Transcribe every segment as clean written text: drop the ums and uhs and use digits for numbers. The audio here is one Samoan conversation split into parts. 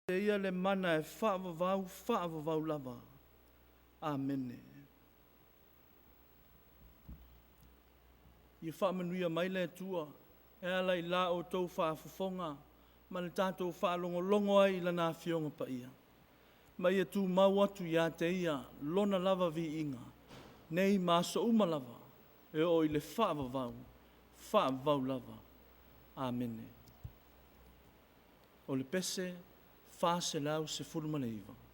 Ia le mana e faavavau, faavavau lava. Amene. Ia faamanuia mai le Atua e ala i la outou faafofoga ma le tatou faalogologo ai i Lana Afioga Paia, ma ia tumau atu ia te Ia Lona lava viiga, nei ma aso uma lava, e oo i le faavavau, faavavau lava. Amene. O le Pese 419.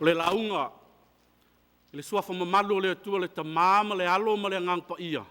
O le lauga i le Suafa mamalu o le Atua le Tama ma le Alo ma le Agaga Paia.